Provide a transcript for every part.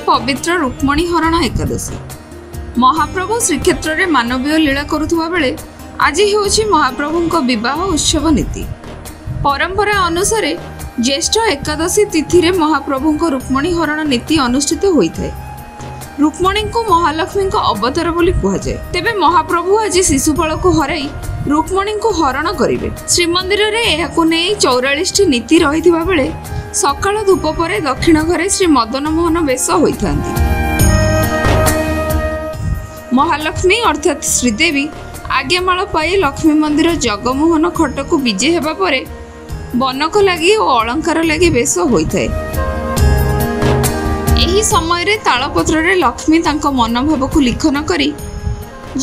ପବିତ୍ର ରୁକ୍ମଣୀ ହରଣ ଏକାଦଶୀ। ମହାପ୍ରଭୁ ଶ୍ରୀକ୍ଷେତ୍ରରେ ମାନବୀୟ ଲୀଳା କରୁଥିବା ବେଳେ ଆଜି ହେଉଛି ମହାପ୍ରଭୁଙ୍କ ବିବାହ ଉତ୍ସବ ନୀତି। ପରମ୍ପରା ଅନୁସାରେ ଜ୍ୟେଷ୍ଠ ଏକାଦଶୀ ତିଥିରେ ମହାପ୍ରଭୁଙ୍କ ରୁକ୍ମଣୀ ହରଣ ନୀତି ଅନୁଷ୍ଠିତ ହୋଇଥାଏ। ରୁକ୍ମଣୀଙ୍କୁ ମହାଲକ୍ଷ୍ମୀଙ୍କ ଅବତାର ବୋଲି କୁହାଯାଏ। ତେବେ ମହାପ୍ରଭୁ ଆଜି ଶିଶୁପାଳକୁ ହରାଇ ରୁକ୍ମଣୀଙ୍କୁ ହରଣ କରିବେ। ଶ୍ରୀମନ୍ଦିରରେ ଏହାକୁ ନେଇ 44ଟି ନୀତି ରହିଥିବା ବେଳେ ସକାଳ ଧୂପ ପରେ ଦକ୍ଷିଣ ଘରେ ଶ୍ରୀ ମଦନମୋହନ ବେଶ ହୋଇଥାନ୍ତି। ମହାଲକ୍ଷ୍ମୀ ଅର୍ଥାତ୍ ଶ୍ରୀଦେବୀ ଆଜ୍ଞାମାଳ ପାଇ ଲକ୍ଷ୍ମୀ ମନ୍ଦିର ଜଗମୋହନ ଖଟକୁ ବିଜେ ହେବା ପରେ ବନକ ଲାଗି ଓ ଅଳଙ୍କାର ଲାଗି ବେଶ ହୋଇଥାଏ। ଏହି ସମୟରେ ତାଳପତ୍ରରେ ଲକ୍ଷ୍ମୀ ତାଙ୍କ ମନୋଭାବକୁ ଲିଖନ କରି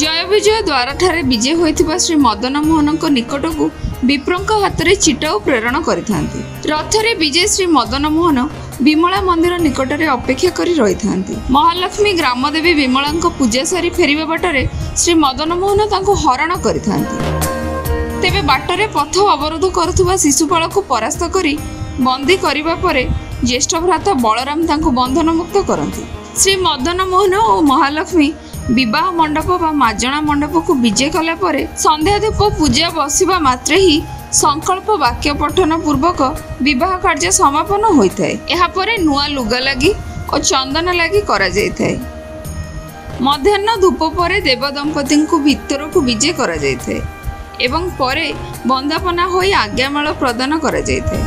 ଜୟ ବିଜୟ ଦ୍ୱାରଠାରେ ବିଜେ ହୋଇଥିବା ଶ୍ରୀ ମଦନମୋହନଙ୍କ ନିକଟକୁ ବିପ୍ରଙ୍କ ହାତରେ ଚିଟାଉ ପ୍ରେରଣ କରିଥାନ୍ତି। ରଥରେ ବିଜେ ଶ୍ରୀ ମଦନମୋହନ ବିମଳା ମନ୍ଦିର ନିକଟରେ ଅପେକ୍ଷା କରି ରହିଥାନ୍ତି। ମହାଲକ୍ଷ୍ମୀ ଗ୍ରାମଦେବୀ ବିମଳାଙ୍କ ପୂଜା ସାରି ଫେରିବା ବାଟରେ ଶ୍ରୀ ମଦନମୋହନ ତାଙ୍କୁ ହରଣ କରିଥାନ୍ତି। ତେବେ ବାଟରେ ପଥ ଅବରୋଧ କରୁଥିବା ଶିଶୁପାଳକୁ ପରାସ୍ତ କରି ବନ୍ଦୀ କରିବା ପରେ ଜ୍ୟେଷ୍ଠ ଭ୍ରାତା ବଳରାମ ତାଙ୍କୁ ବନ୍ଧନମୁକ୍ତ କରନ୍ତି। ଶ୍ରୀ ମଦନମୋହନ ଓ ମହାଲକ୍ଷ୍ମୀ ବିବାହ ମଣ୍ଡପ ବା ମାଜଣା ମଣ୍ଡପକୁ ବିଜେ କଲା ପରେ ସନ୍ଧ୍ୟା ଧୂପ ପୂଜା ବସିବା ମାତ୍ରେ ହିଁ ସଂକଳ୍ପ ବାକ୍ୟ ପଠନ ପୂର୍ବକ ବିବାହ କାର୍ଯ୍ୟ ସମାପନ ହୋଇଥାଏ। ଏହାପରେ ନୂଆ ଲୁଗା ଲାଗି ଓ ଚନ୍ଦନ ଲାଗି କରାଯାଇଥାଏ। ମଧ୍ୟାହ୍ନ ଧୂପ ପରେ ଦେବଦମ୍ପତିଙ୍କୁ ଭିତରକୁ ବିଜେ କରାଯାଇଥାଏ ଏବଂ ପରେ ବନ୍ଦାପନା ହୋଇ ଆଜ୍ଞାମାଳ ପ୍ରଦାନ କରାଯାଇଥାଏ।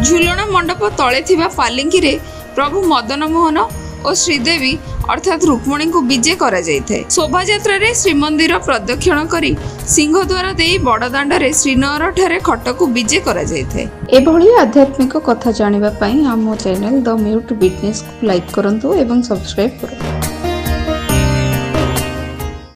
ଝୁଲଣ ମଣ୍ଡପ ତଳେ ଥିବା ପାଲିଙ୍କିରେ ପ୍ରଭୁ ମଦନମୋହନ ଓ ଶ୍ରୀଦେବୀ ଅର୍ଥାତ୍ ରୁକ୍ମଣୀଙ୍କୁ ବିଜେ କରାଯାଇଥାଏ। ଶୋଭାଯାତ୍ରାରେ ଶ୍ରୀମନ୍ଦିର ପ୍ରଦକ୍ଷିଣ କରି ସିଂହଦ୍ୱାର ଦେଇ ବଡ଼ଦାଣ୍ଡରେ ଶ୍ରୀନଅରଠାରେ ଖଟକୁ ବିଜେ କରାଯାଇଥାଏ। ଏଭଳି ଆଧ୍ୟାତ୍ମିକ କଥା ଜାଣିବା ପାଇଁ ଆମ ଚ୍ୟାନେଲ୍ ଦ ମ୍ୟୁଟ୍ ବିଟନେସ୍କୁ ଲାଇକ୍ କରନ୍ତୁ ଏବଂ ସବସ୍କ୍ରାଇବ୍ କରନ୍ତୁ।